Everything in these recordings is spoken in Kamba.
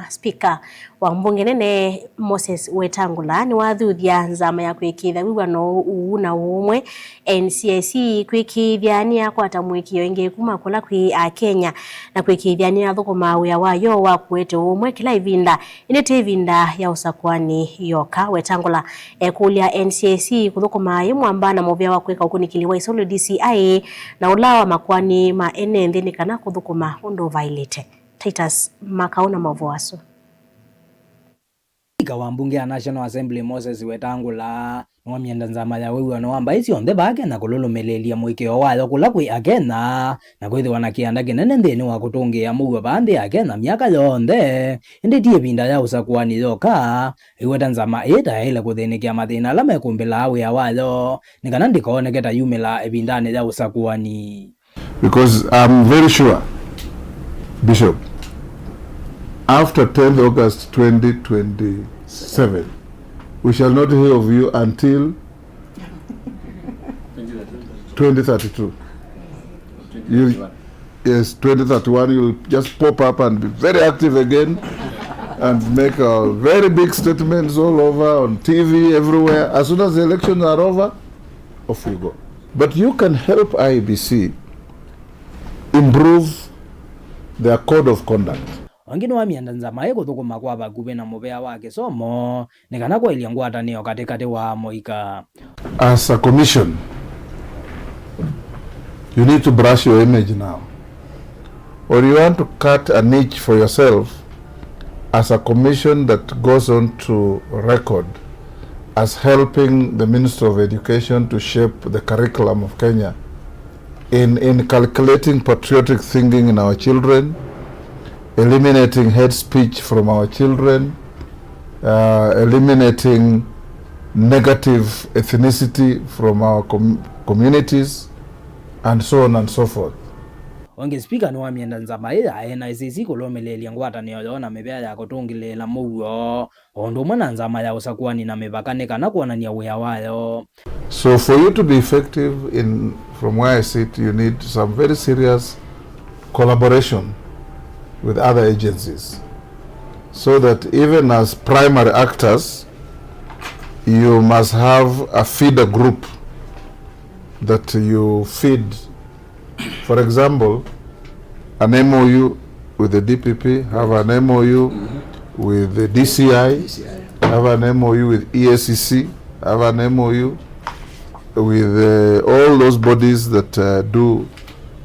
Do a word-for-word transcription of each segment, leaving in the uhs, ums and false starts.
Spika wa mbunge nene Moses Wetangula nĩwathuthya nzama ya kwĩkĩĩthya wĩw'ano, ũu na ũũmwe, N C I C, kwĩkĩĩthya nĩyakwata mũĩkĩĩo ĩngĩ kuma kũla kwĩ Akenya na kwĩkĩĩthya nĩyathũkũmaa wĩa wayo wa kũete ũũmwe kĩla ĩvinda, ĩndĩ ti ĩvinda ya ũsakũani yoka. Wetangula ekũlya N C I C kũthũkũma ĩ mwamba na mũvea wa kwĩka ũkunĩkĩli wa isolũ D C I na ũla wa makoani ma ene nthĩ nĩ kana kũthũkũma ũndũ ũvaĩlĩte. Titus Makau na maũvoo asu. Spika wa mbunge ya National Assembly Moses Wetangula nĩwamyenda nzama ya wĩw'ano wa mbaĩ syonthe vaa Kenya kũlũlũmĩlĩĩlya mũĩkĩĩo wayo kũla kwĩ Akenya na kwĩthĩwa na kĩanda kĩnene nthĩnĩ wa kũtũngĩĩa mũuo vaa nthĩ ya Kenya myaka yonthe, ĩndĩ ti ĩvinda ya ũsakũani yoka. Aiweta nzama ĩĩ ta yaĩle kũthĩnĩkĩa mathĩna ala mekũmbĩlaa wĩa wayo nĩ kana ndĩkooneke ta yumĩlaa ĩvindanĩ ya ũsakũani. Because I'm very sure, Bishop, after tenth August twenty twenty-seven, we shall not hear of you until twenty thirty-two. You, yes, twenty thirty-one, you'll just pop up and be very active again and make uh, very big statements all over, on T V, everywhere. As soon as the elections are over, off you go. But you can help I E B C improve their code of conduct. Ĩngĩ nĩwamyenda nzama ĩ kũthũkũma kwa vakuvĩ na mũvea wa kĩsomo nĩ kana kwaĩlya ngwatanĩo katĩkatĩ wa amũika. As a commission, you need to brush your image now. Or you want to cut a niche for yourself as a commission that goes on to record as helping the Ministry of Education to shape the curriculum of Kenya in inculcating patriotic thinking in our children, eliminating hate speech from our children, uh, eliminating negative ethnicity from our com communities, and so on and so forth. Ĩngĩ, spika nĩwamyenda nzama ĩ ya N C I C kũlũmĩlĩĩlya ngwatanĩo yoo na mĩvea ya kũtũngĩlĩĩla mũuo, o ũndũ ũmwe na nzama ya ũsakũani na mĩvaka nĩ kana kwonany'a wĩa wayo. So for you to be effective in, from where I sit, you need some very serious collaboration with other agencies, so that even as primary actors, you must have a feeder group that you feed. For example, an M O U with the D P P, have an M O U with the D C I, have an M O U with E A C C, have an M O U with uh, all those bodies that uh, do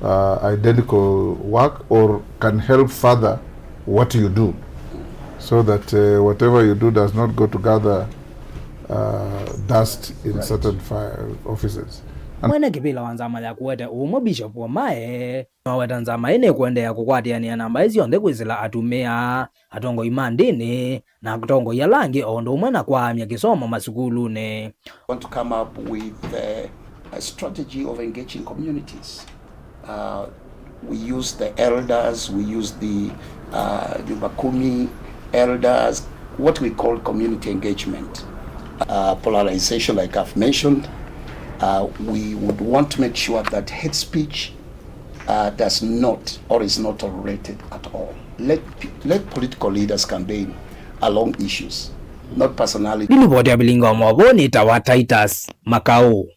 uh, identical work or can help further what you do, so that uh, whatever you do does not go to gather uh, dust in certain fi- offices. Mwene kĩvĩla wa nzama ya kũete ũmwe, Bishop Wamae, nĩwaweta nzama ĩ nĩkũendeea kũkwatĩanĩa na mbaĩ syonthe kwĩsĩla atumĩa, atongoi ma ndĩni, na atongoi ala angĩ, o ũndũ ũmwe na kwaamya kĩsomo masukulunĩ. Want to come up with uh, a strategy of engaging communities. Uh, we use the elders, we use the uh, Nyumba Kumi elders, what we call community engagement. Uh, polarization, like I've mentioned, uh, we would want to make sure that hate speech uh, does not or is not tolerated at all. Let, let political leaders campaign along issues, not personality. Nĩ livoti ya Vilingi wa Maũvoo nĩtawa Titus Makau.